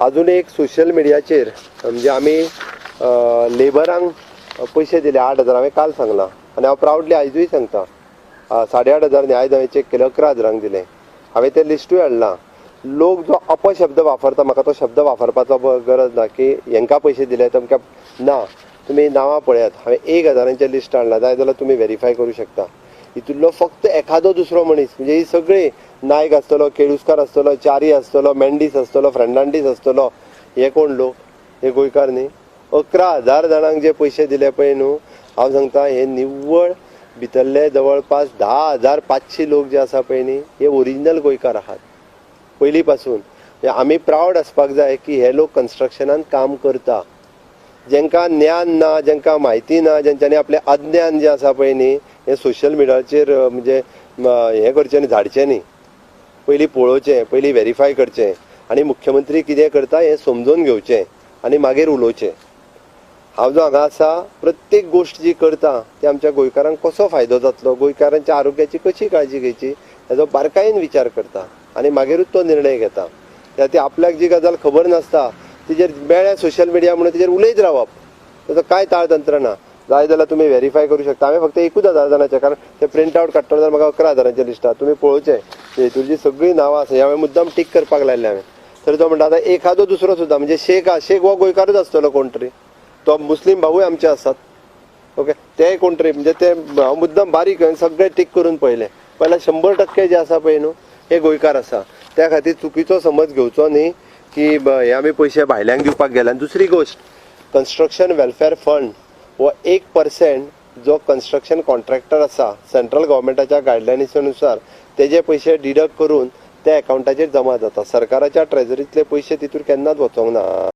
अजून एक सोशल मिडियाचेर म्हणजे आमी लेबरांक पयशे दिले 8,000, हांवें काल सांगलां आनी हांव प्रावडली आयजूय सांगता, 8,500 न्ही, आयज हांवें चॅक केले 11,000 दिले. हांवें तें लिस्टूय हाडलां. लोक जो अपशब्द वापरता, म्हाका तो शब्द वापरपाचो गरज ना की हेंकां पयशे दिले तुमकां ना. तुमी नांवां पळयात, हांवें 1,000 लिस्ट हाडलां, जाय जाल्यार तुमी व्हेरीफाय करूं शकता. हितूंतलो फक्त एखादो दुसरो मनीस म्हणजे ही सगळी नायक आसतलो, केळुसकार आसतलो, च्यारी आसतलो, मेंडीस आसतलो, फेर्नांडीस आसतलो, हे कोण लोक? हे गोंयकार न्ही. 11,000 जाणांक जे पयशे दिले पळय न्हू, हांव सांगता हे निव्वळ भितरले जवळपास 10,500 लोक जे आसा पळय न्ही, हे ओरिजिनल गोंयकार आहात पयलीं पासून. आमी प्रावड आसपाक जाय की हे लोक कन्स्ट्रक्शनान काम करता. जेंकां ज्ञान ना, जेंकां म्हायती ना, जेंच्यांनी आपलें अज्ञान जें आसा पळय न्ही, हें सोशल मिडियाचेर म्हणजे हें करचें न्ही, धाडचें न्ही. पयलीं पळोवचें, पयलीं व्हेरीफाय करचें आनी मुख्यमंत्री कितें करता हें समजून घेवचें आनी मागीर उलोवचें. हांव जो हांगा आसा प्रत्येक गोश्ट जी करता ती आमच्या गोंयकारांक कसो फायदो जातलो, गोंयकारांच्या आरोग्याची कशी काळजी घेवची हेजो बारकायेन विचार करता आनी मागीरूच तो निर्णय घेता. त्या ती आपल्याक जी गजाल खबर नासता तिजेर मेळ्ळ्या सोशल मिडिया म्हणून तिजेर उलयत रावप, ताचो कांय ताळतंत्र ना. जाय जाल्यार तुमी व्हेरीफाय करूं शकता. हांवें फक्त 1,000 जाणांचें, कारण ते प्रिंट आवट काडटलो जाल्यार म्हाका 11,000 लिस्ट आसा. तुमी पळोवचें, हितून जी सगळीं नांवां आसा, हांवें मुद्दाम टीक करपाक लायल्लें हांवें. तरी तो म्हणटा आतां एखादो दुसरो सुद्दां म्हणजे शेख आहा, शेख हो गोंयकारूच आसतलो कोण तरी, तो मुस्लीम भावूय आमचे आसात, ओके, ते कोण तरी म्हणजे ते हांव मुद्दाम बारीक हांवें सगळें टीक करून पळयलें, पयल्यार 100% जे आसा पळय न्हू हे गोंयकार आसा. त्या खातीर चुकीचो समज घेवचो न्ही की हे आमी पयशे भायल्यांक दिवपाक गेले. आनी दुसरी गोश्ट, कन्स्ट्रक्शन वेलफेअर फंड हो 1% जो कन्स्ट्रक्शन कॉन्ट्रॅक्टर आसा सेंट्रल गव्हर्मेंटाच्या गायडलायन्सा नुसार तेजे पयशे डिडक्ट करून त्या अकावंटाचेर जमा जाता. सरकाराच्या ट्रेजरींतले पयशे तितूर केन्नाच वचोंक ना.